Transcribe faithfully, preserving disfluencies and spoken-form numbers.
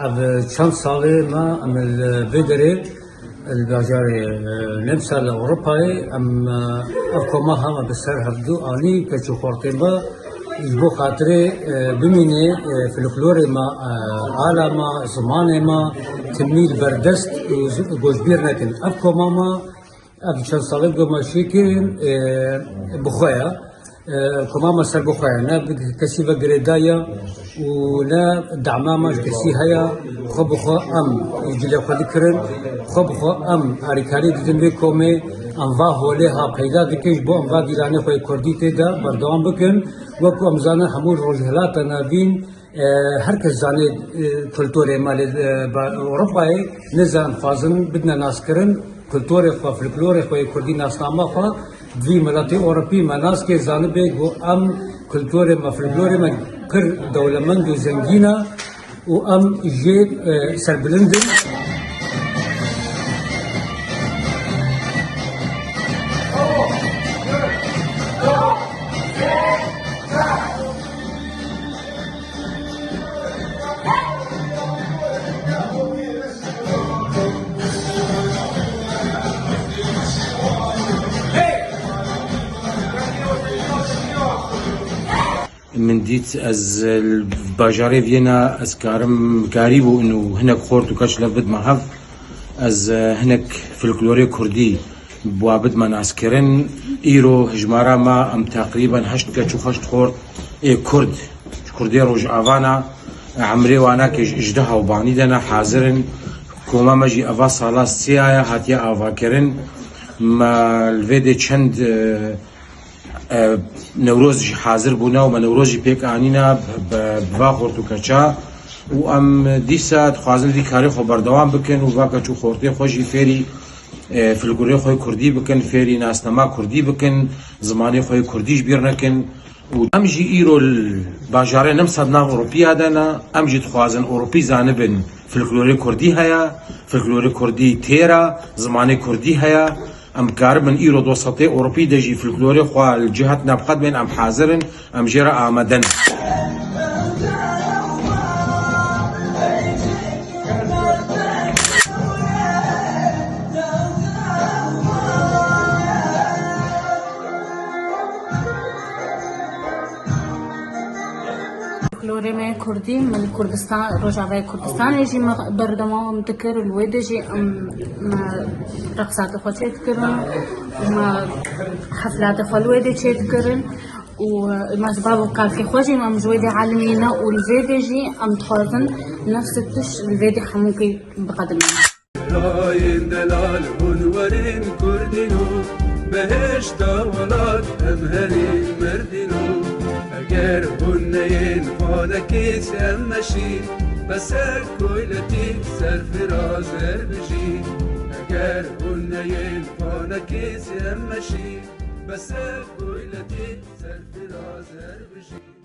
Ev çend salê me em li vê derê, li bajarê, e, Nemsa li Ewropayê, em, e, ev koma hema bi ser hevdu anî, keç û xortê me, ji bo xatirê, e, bimînê, e, folklorê me, e, ala me, zimanê me, timî li berdest û zi-, goşbîr nekin. Ev koma me, ev çend salê ku me şêkirin, e, bi xwe ye. E, koma me ser bi xwe ye. Ne bi kesî ve girêdayî ye û ne dema me ji kesî heye. Xwe bi xwe em cilê xwe dikirin. Xwe bi xwe em alîkarî didin vê komê. Em va holê ha peyda dikin, ji bo em va dîlanê xwe yê kurdî tê de berdewam bikin. Wekî em zanin hemû rojhilata navîn, e, her kes zanê, e, kulturê me lê, e, ba-, Ewropayê nizan xwazin bidine naskirin, kulturê xwe, folklorê xwe yê kurdî, nasnama xwe vî miletê Ewropî me nas kê, zanibe ku em kulturê me, folklorê me pir dewlemend û zengîn e û em jê, e, serbilind in. Min dît ez li bajarê Viyena ez karim karîbûn û hinek xort û keç lev bidme hev. Ez, e, hinek folklorê kurdî bi wa bidme naskirin. Îro hijmara me em teqrîben heşt keç û heşt xort ê kurd, ji kurdê Rojavana, emrê wana ke ji hejdeha û banî de ne hazir in. Koma me jî eva sala sêya ye hatiye avakirin. Me li vê dê çend, e, e, Newroz jî hazir bûne û me Newroz jî pêk anîne bi, bi, bi va xort û keça û em dîsa dixwazin vî karê xwe berdewam bikin û va keç û xortê xwe jî fêrî, e, filgurê xwe kurdî bikin, fêrî nasnama kurdî bikin, zimanê xwe kurdî ji bîr nekin. Û em jî îro li bajarê Nemsa di nav Ewropiya de ne, em jî dixwazin Ewropî zanibin, folklorê kurdî heye, folklorê kurdî têr e, zimanê kurdî heye. Em karibin îro di wesatê Ewropî de jî folklorê xwe li cih hatina biqedimên, em hazir in, em jê re amade ne. Folklorê me kurdî, me li Kurdistan, Rojavayê Kurdistanê jî me berdewam dikir, li wê de jî em, me reqsatê xwe çêdikirin, me heflatê xwe li wê de çêdikirin û me ji bav û kalkê xwe jî em ji wê de elimîne û li vê de jî em dixwazin nefs tuş li vê de hemûkê biqedimîne. Rayên delal hûn werin kurdîno, behişta welat em herî merdîno. Eger hûn neyên panekî em meşî, bese koyletî serfiraz er bijî. Eger hûn neyên panekî em meşî, bese koyletî serfiraz er bijî.